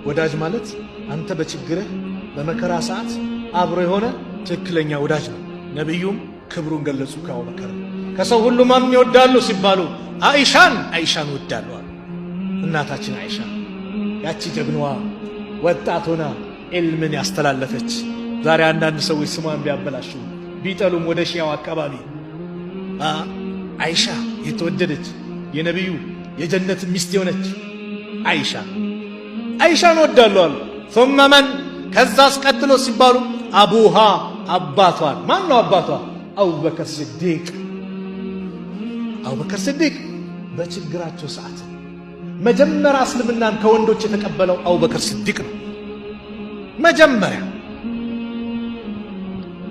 ወዳጅ ማለት አንተ በችግርህ በመከራ ሰዓት አብሮ የሆነ ትክክለኛ ወዳጅ ነው። ነቢዩም ክብሩን ገለጹ ከአቡበከር። ከሰው ሁሉ ማንን ይወዳሉ ሲባሉ አይሻን አይሻን እወዳለሁ አሉ። እናታችን አይሻ፣ ያቺ ጀግናዋ ወጣት ሆና ዒልምን ያስተላለፈች፣ ዛሬ አንዳንድ ሰዎች ስሟን ቢያበላሹ ቢጠሉም ወደ ሺያው አካባቢ፣ አይሻ የተወደደች የነቢዩ የጀነት ሚስት የሆነች አይሻ፣ አይሻን እወዳለሁ አሉ። ثم من፣ ከዛ አስቀጥሎ ሲባሉ أبوها፣ አባቷን። ማን ነው አባቷ? አቡበከር ስዲቅ። አቡበከር ስዲቅ በችግራቸው ሰዓት መጀመሪያ እስልምናን ከወንዶች የተቀበለው አቡበከር ስዲቅ ነው። መጀመሪያ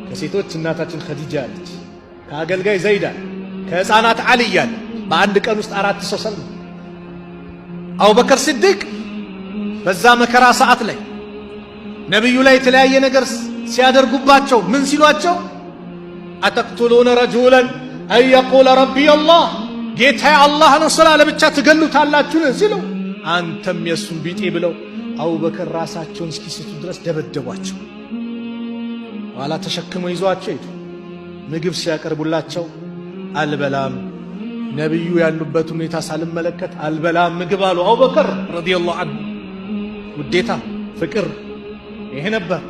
ከሴቶች እናታችን ኸዲጃ አለች፣ ከአገልጋይ ዘይዳ፣ ከሕፃናት ዓልይ አለ። በአንድ ቀን ውስጥ አራት ሰው ሰልሞ አቡበከር ስዲቅ በዛ መከራ ሰዓት ላይ ነቢዩ ላይ የተለያየ ነገር ሲያደርጉባቸው፣ ምን ሲሏቸው፣ أتقتلون رجلا أن يقول ربي الله፣ ጌታዬ አላህ ነው ስላለ ብቻ ትገሉታላችሁን ሲሉ፣ አንተም የእሱን ቢጤ ብለው አቡበከር ራሳቸውን እስኪስቱ ድረስ ደበደቧቸው። ኋላ ተሸክመው ይዟቸው ሄዱ። ምግብ ሲያቀርቡላቸው አልበላም፣ ነቢዩ ያሉበት ሁኔታ ሳልመለከት አልበላም ምግብ አሉ አቡበከር رضي الله عنه። ውዴታ፣ ፍቅር ይሄ ነበር።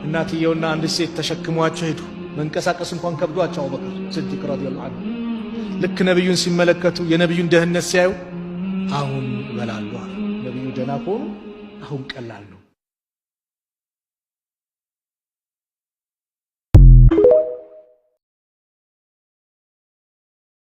እናትየውና አንድ ሴት ተሸክሟቸው ሄዱ። መንቀሳቀስ እንኳን ከብዷቸው አቡበከር ስዲቅ رضي الله عنه ልክ ነቢዩን ሲመለከቱ፣ የነቢዩን ደህንነት ሲያዩ አሁን እበላለሁ አሉ። ነቢዩ ደህና ከሆኑ አሁን ቀላል ነው።